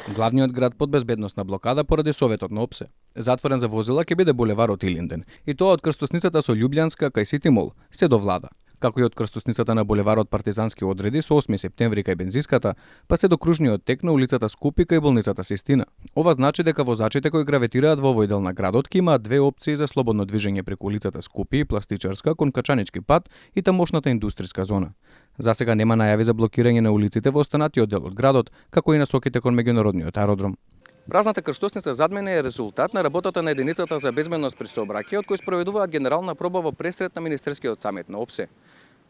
Главниот град под безбедносна блокада поради Советот на ОПСЕ. Затворен за возила ќе биде булеварот Илинден, и тоа од крстосницата со Љубљанска кај Сити Мол се до Влада, како и од крстосницата на булеварот Партизански одреди со 8 септември кај бензиската, па се до кружниот тек на улицата Скупи кај болницата Систина. Ова значи дека возачите кои гравитираат во овој дел на градот ќе имаат две опции за слободно движење преку улицата Скупи и Пластичарска кон Качанички пат и тамошната индустријска зона. Засега нема најави за блокирање на улиците во останатиот дел од градот, како и насоките кон меѓународниот аеродром. Празната крстосница зад мене е резултат на работата на единицата за безбедност при сообраќајот кои спроведуваат генерална проба во пресрет на Министерскиот самит на ОПСЕ.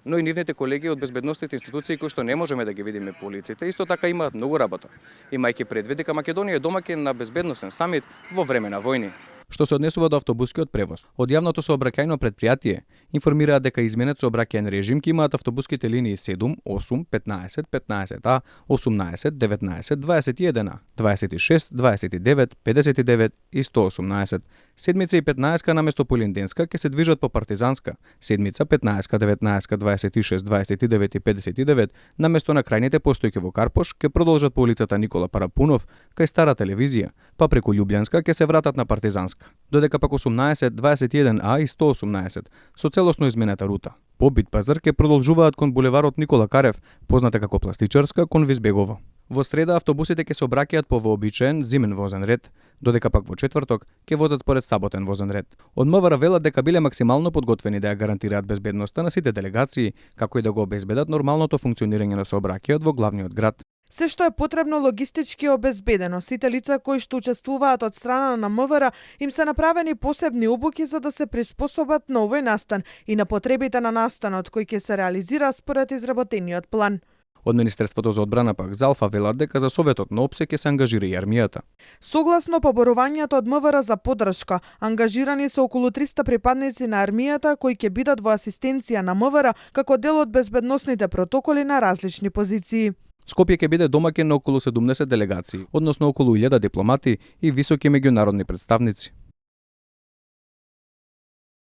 Но и нивните колеги од безбедносните институции кои што не можеме да ги видиме по улиците, исто така имаат многу работа, имајќи предвид дека Македонија е домаќин на безбедносен самит во време на војни. Што се однесува до автобускиот превоз, од јавното сообраќајно предпријатие информираат дека изменет сообраќајен режим ќе имаат автобуските линии 7, 8, 15, 15А, 18, 19, 21А, 26, 29, 59 и 118. Седмица и 15 наместо по Илинденска ќе се движат по Партизанска, седмица 15, 19, 26, 29 и 59 наместо на крајните постојки во Карпош ќе продолжат по улицата Никола Парапунов кај Стара телевизија, па преку Љубљанска ќе се вратат на Партизанска, додека пак 18, 21А и 118 со целосно изменета рута. По Битпазар ќе продолжуваат кон булеварот Никола Карев, позната како Пластичарска, кон Визбегово. Во среда автобусите ќе се обраќаат по вообичаен зимен возен ред, додека пак во четврток ќе возат според саботен возен ред. Од МВР велат дека биле максимално подготвени да ја гарантираат безбедноста на сите делегации, како и да го обезбедат нормалното функционирање на сообраќајот во главниот град. Се што е потребно логистички обезбедено, сите лица кои што учествуваат од страна на МВР им се направени посебни обуки за да се приспособат на овој настан и на потребите на настанот кој ќе се реализира според изработениот план. Од Министерството за одбрана пак Залфа велат дека за Советот на ОПСЕ ќе се ангажира и армијата. Согласно поборувањето од МВР за поддршка, ангажирани се околу 300 припадници на армијата кои ќе бидат во асистенција на МВР како дел од безбедносните протоколи на различни позиции. Скопје ќе биде домаќин на околу 70 делегации, односно околу 1000 дипломати и високи меѓународни представници.